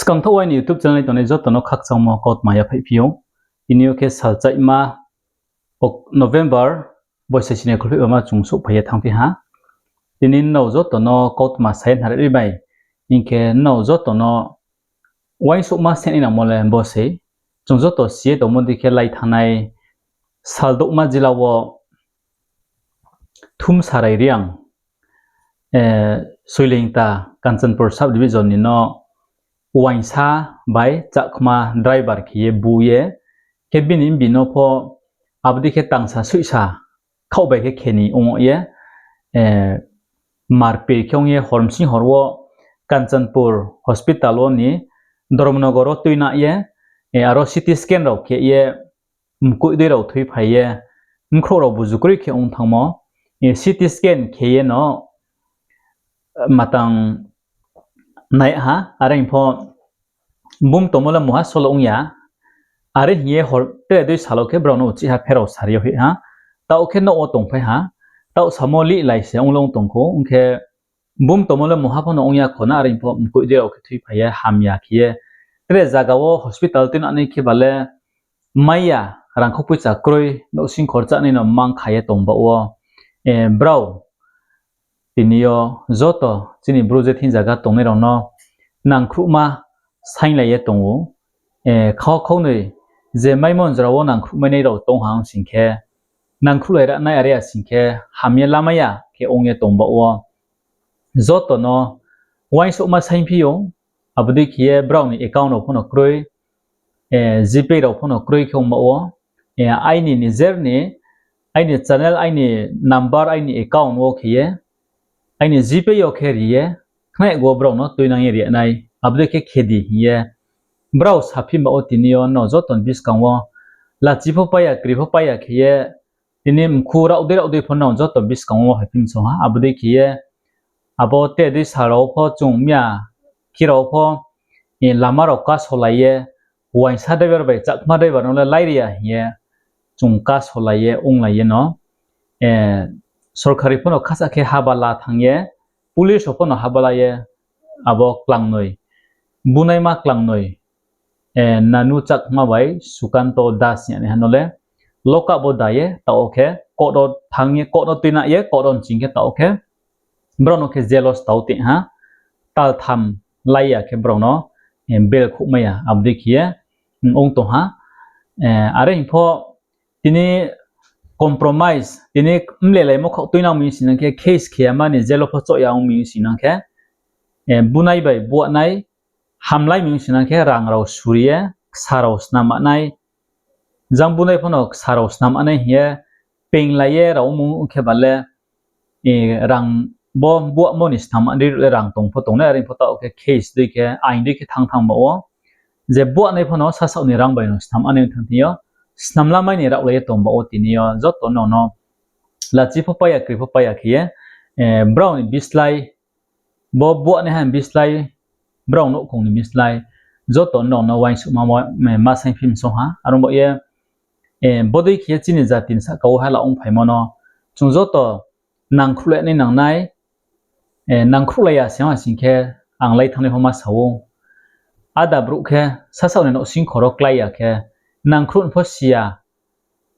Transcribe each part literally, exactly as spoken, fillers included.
Skangthaoh aini YouTube channel ni tongnai joto no khakchangmo kautma yaphaihphi ou. Tini yo khe salchaihma Ok-, November boisa sini kholphehbama chung souhphai ye thanngphi ha. Tini nrao joto no kautma sa ye hnarari bai, hing khe nrao joto no uaingsouhma se nai nangmo le bo sei. Chung joto si ye tongmo dei khe lai thanngnai saldouhma jila wo Thumsarai Reang, Soilingta, Kanchanpur sub division ni no uaingsa bai Chakma driver khe ye bu ye, khe bini mbi no pho abo dei khe tangsa soihsa khaoh bai khe khe ni ong ye, marpir khe ong ye hor bsing hor wo Kanchanpur hospital wo ni Dharmanagar wo tuina ye, aro C T scan rao khe ye mkoih dei rao thoiphai ye, bkhrouh rao buzu kroi khe ong thanngmo, C T scan khe ye no matang nai ha, are hing pho bung tongmo le mungha solo ong ya, are hing ye hor tre dei sal wo khe brao no uchih ha pherao sari yo hoih ha, taoh khe nouh wo tongphai ha, taoh samo lihlai se ong le ong tong khou, ong khe bung tongmo le mungha pho no ong ya kho na, are hing pho mkoih dei rao khe thoiphai ye hamya khe ye, tre zaga wo hospital tuinanai khe ba le mai ya, rangkhou poicha kroi, nouhsing khorchanai no mang kha ye tong baoh wo, brao tini yo joto chini Bru je thing zaga tongnai rao no nangkhruhma sainglai ye tong ou. Khao khaunoi je maimo jora wo nangkhruhmainai rao tong ha ong sing khe, nangkhruhlai ranai are ya sing khe, ham ye lamai ya khe ong ye tong baoh wo, joto no uaingsouhma saingphi ou, abo dei khe ye brao ni account rao pho no kroi, GPay rao pho no kroi khe ong baoh wo, aini nijer ni, aini channel, aini number, aini account wo khe ye, aini GPay yo khe ri ye, khnai go brao no tuinang ye ri nai, abo dei khe khe di hing ye brao saphi baoh wo tini yo nrao joto ni buskang wo lachi pho pai ya, kri pho pai ya khe ye, tini mkhu raoh dei raoh dei pho nrao joto buskang wo haiphi msong ha, abo dei khe ye abo tre dei sal rao pho chung mia khe rao pho lama rao kasolai ye, uaingsa driver bai Chakma driver no le lairi ya hing ye chung kasolai ye onglai ye no, sorkari pho no khasa khe habala thanng ye, police rao pho no habala ye, abo klangnoi, bunaima klangnoi, Nanu Chakma bai Sukanto Das hing ye naiha no le lock up wo da ye taoh wo khe court wo thanng ye, court wo tuina ye, court wo nching khe taoh wo khe brao no khe jail wo stao tong ha, taltham lai ya khe brao no bail khouhmai ya, abo dei khe ye ong tong ha. Are hing pho tini compromise, tini mlelaimo khaoh tuinang mi singnang khe, case khe ya mani jail wo pho choh ya ong mi singnang khe, bunai bai buahnai hamlai mi singnang khe rang rao suri ye, ksa rao snam nai, jang bunai pho no ksa rao snam nai hing ye, penglai ye rao ongmung khe ba le, rang bo buahmo ni snam nai ri le rang tong pho tongnai, are pho taoh khe case dei khe, ain dei khe thanng thanng baoh wo. Je buahnai pho no sasaoh ni rang bai no snam nai thanng thing yo, snam lamai ni raohlai ye tong baoh wo tini yo joto nrao no lachi pho pai ya, kri pho pai ya khe ye, brao ni bislái, bo buahnaiha ni bislái, brao nouhkhong ni bislái, joto nrao no uaingsouhma ma saingphi msong ha. Are ong baoh ye, bodei khe ye chini jati ni sahka wo hala ongphaimo no chung joto nangkhruhlai nai nangnai, nangkhruhlai ya se ong ha sing khe, ang lai thanngnai pho ma sa ou. Ada brouh khe sasaoh ni nouhsing khoro klái ya khe, nangkhruh ni pho si ya,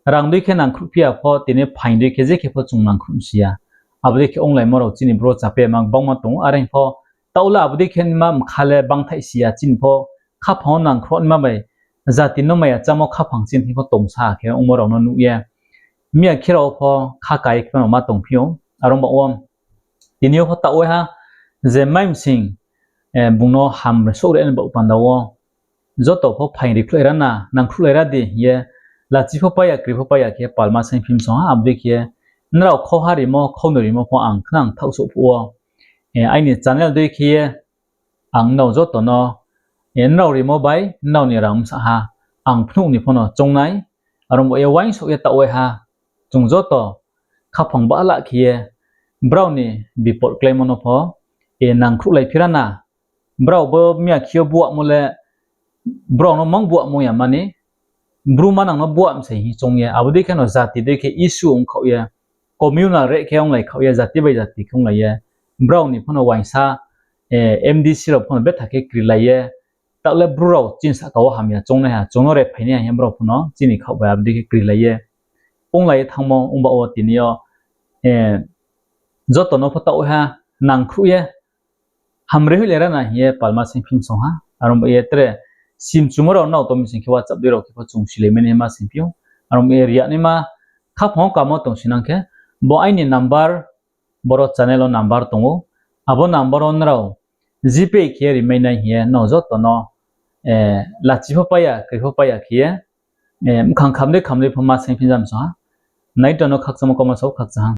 rang dei khe nangkhruhphi ya pho, tini phaing dei khe je khe pho chung nangkhruh si ya. Abo dei khe onglaimo rao chini bro chapema gbangma tong ou, are hing pho taoh le abo dei khe ma mkha le bangthaih si ya, chini pho khaphang wo nangkhruh naima bai jati no maya chámo khaphang chini thing pho tongsa khe ongmo rao no nuh ye, mia khe rao pho kha ka ye khe no ma tongphi ou. Are ong baoh wo tini yo pho taoh waiha je mai msing, bung no ham souhri ni baoh panda wo joto pho phaing ri khruhlai ra na, nangkhruhlai ra di hing ye, lachi pho pai ya, kri pho pai ya khe palma saingphi msong ha, abo dei khe ye nrao khauha rimo, khaunoi rimo pho ang khnang thaoh souh phuh wo, aini channel dei khe ye ang nrao joto no, nrao rimo bai nrao ni rang bsa ha, ang phnuh ni pho no choung nai. Are ong baoh ye uaingsouh ye taoh waiha chung joto khaphang bahla khe ye, brao ni bipot kláimo no pho nangkhruhlaiphi ra na. Brao bo mia khe yo buahmo le, brao no mang buahmo ya mani, Bru manang no buah msai hing choung ye, abo dei khe no jati dei khe issue ongkhaoh ye, communal reh khe onglai khaoh ye, jati bai jati khe onglai ye, brao ni pho no uaingsa, MDC rao pho no betha khe krilai ye, taoh le Bru rao chini sahka wo hamya choungnaiha, chung no rephainaiha hing ye brao pho no chini khaoh bai abo dei khe krilai ye, onglai ye thanngmo ongba wo tini yo, joto no pho taoh ha nangkhruh ye, hamri hoih le ra na hing ye palma saingphi mi song ha. Aro ba ye tre simchumo rao nrao tong mi sing khe WhatsApp dei rao khe pho chung silai mai nai hing ma saingphi ou. Aro ba ye ri yag naima khaphang wo kamo tong sinang khe, bo aini number, boro channel wo number tong ou. Abo number wo nrao GPay khe rimai nai hing ye nrao joto no lachi pho pai ya, kri pho pai ya khe ye, bkhang kham dei kham dei pho ma saingphi jam song ha. Nai to no khakchangmo kauma sao khakchang ha.